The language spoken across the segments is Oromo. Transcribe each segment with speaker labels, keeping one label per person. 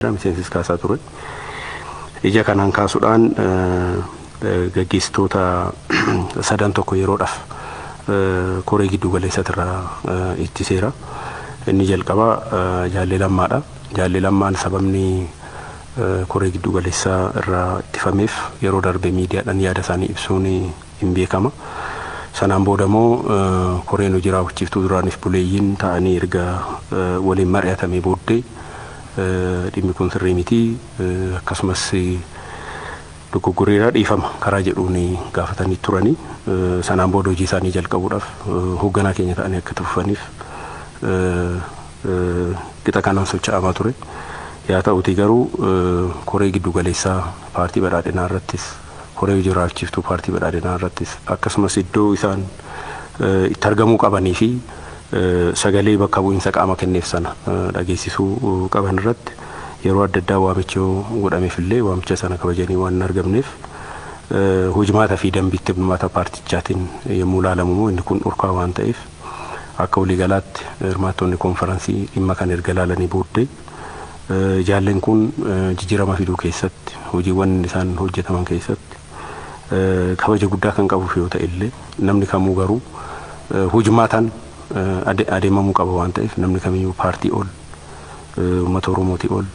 Speaker 1: Miseensis kaasaa ture. Ija kanaan kaasuudhaan gaggeessitoota sadan tokko yeroodhaaf koree giddu galeessatirraa ittiseera. Inni jalqabaa Jaallee Lammaadha. Jaallee Lammaan sababni koree giddu galeessaa irraa ittifameef yeroo darbe miidiyaadhaan yaada isaanii ibsuun hin beekama. Sanaan booda immoo koreen hojii raawwachiiftuu duraaniif buleeyyiin ta'anii erga waliin mari'atamee booddee dhimmi kun sirrii miti, akkasumas dogoggoreeraa, dhiifama karaa jedhuun gaafatanii turanii, sanaan booda hojii isaanii jalqabuudhaaf hoogganaa keenya ta'anii akka tufaniif qixa kanaan socho'amaa ture. Yaa ta'uti garuu koree giddu galeessaa paartii badhaadhinaa irrattis, koree hojii raawwachiiftuu paartii badhaadhinaa irrattis, akkasumas iddoo isaan itti argamuu qabanii fi sagalee bakka bu'iinsa qaama kenneef sana dhageessisuu qaban irratti yeroo adda addaa waamicha godhameef illee waamicha sana kabajanii waan hin argamneef, hojimaata fi dambiitti bulmaata paartichaatiin yommuu ilaalamu immoo inni kun dhorkaa waan ta'eef, akka waliigalaatti hirmaattonni koonferansii dhimma kan erga ilaalanii booddee jaalleen kun jijjiirama fiduu keessatti hojiiwwan isaan hojjetaman keessatti kabaja guddaa kan qabuuf yoo ta'e illee, namni kamuu garuu hojimaataan adeemamuu qaba waan ta'eef, namni kamiyyuu paartii ol, uummata Oromootii ol,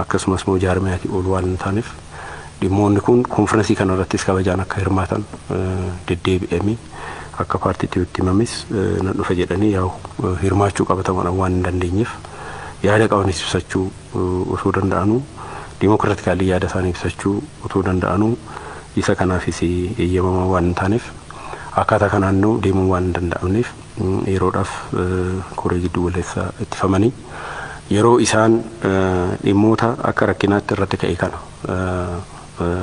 Speaker 1: akkasumas immoo jaarmiyaatii ol waan hin taaneef, dhimmoonni kun koonferansii kana irrattis kabajaan akka hirmaatan deddeebi'amee akka paartiitti itti himames nan dhufa jedhanii yaa'u hirmaachuu qabataman waan hin dandeenyeef, yaada qabanis ibsachuu osoo danda'anuu, dimokiraatikaalii yaada isaanii ibsachuu otoo danda'anuu, isa kanaafis eeyyamamaa waan hin taaneef, akkaataa kanaan deemuu waan hin danda'amneef, yeroodhaaf koree giddu galeessaa ittifamanii yeroo isaan dhimmoota akka rakkinaatti irratti ka'e kana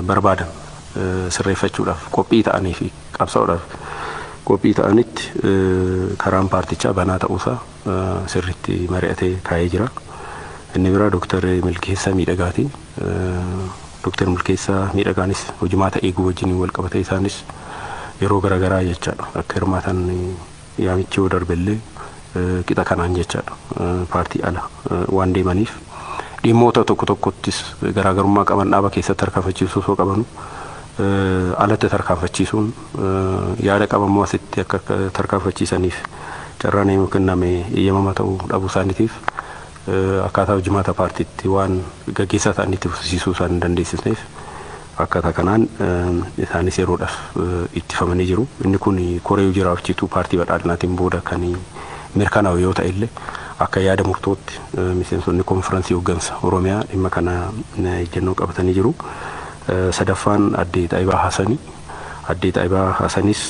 Speaker 1: barbaadan sirreeffachuudhaaf qophii ta'anii fi qabsaa'uudhaaf qophii ta'anitti karaan paartichaa banaa ta'uusaa sirriitti mari'atee kaa'ee jira. Inni biraa Dooktar Milkeessaa Miidhagaati. Dooktar Milkeessaa Miidhagaanis hojimaata eeguu wajjin wal qabate isaanis yeroo garaagaraa jechaadha akka hirmaatan yaamichi yoo darbellee qixa kanaan jechaadha paartii ala waan deemaniif, dhimmoota tokko tokkottis garaagarummaa qaban dhaaba keessatti tarkaanfachiisuu osoo qabanu alatti tarkaanfachiisuun, yaada qaban asitti akka tarkaanfachiisaniif carraan yoo kenname eeyyamama ta'uu dhabuu isaaniitiif, akkaataa hojimaata paartiitti waan gaggeessaa ta'anitti fufsiisuu isaan hin dandeessisneef, akkaataa kanaan isaanis yeroodhaaf ittifamanii jiru. Inni kun koree hojii raawwachiiftuu paartii badhaadhinaatiin booda kan mirkanaa'u yoo ta'e illee, akka yaada murtootti miseensonni koonferansii hooggansa Oromiyaa dhimma kana ejjennoo qabatanii jiru. Sadaffaan addee Xaayibaa Haasanii. Addee Xaayibaa Haasanis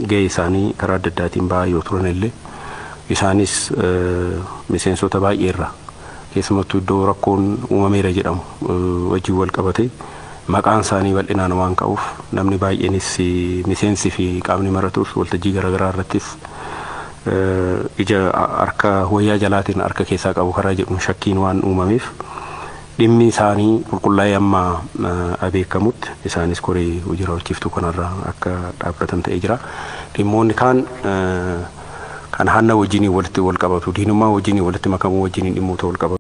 Speaker 1: gahee isaanii karaa adda addaatiin ba'aa yoo turan illee, isaanis miseensota baay'eerra keessumattuu iddoo rakkoon uumameera jedhamu wajjin wal qabate maqaan isaanii bal'inaan waan ka'uuf, namni baay'eenis miseensi fi qaamni maratus waltajjii garaagaraa irrattis ija harka wayyaa jalaatiin harka keessaa qabu karaa jedhuun shakkiin waan uumameef, dhimmi isaanii qulqullaa'ee amma beekamutti isaanis koree hojii raawwachiiftuu kanarraa akka dhaabbatan ta'ee jira. Dhimmoonni kaan kan hanna wajjiniin walitti wal qabatu, diinummaa wajjiniin walitti makamuu wajjiniin dhimmoota wal qabatu.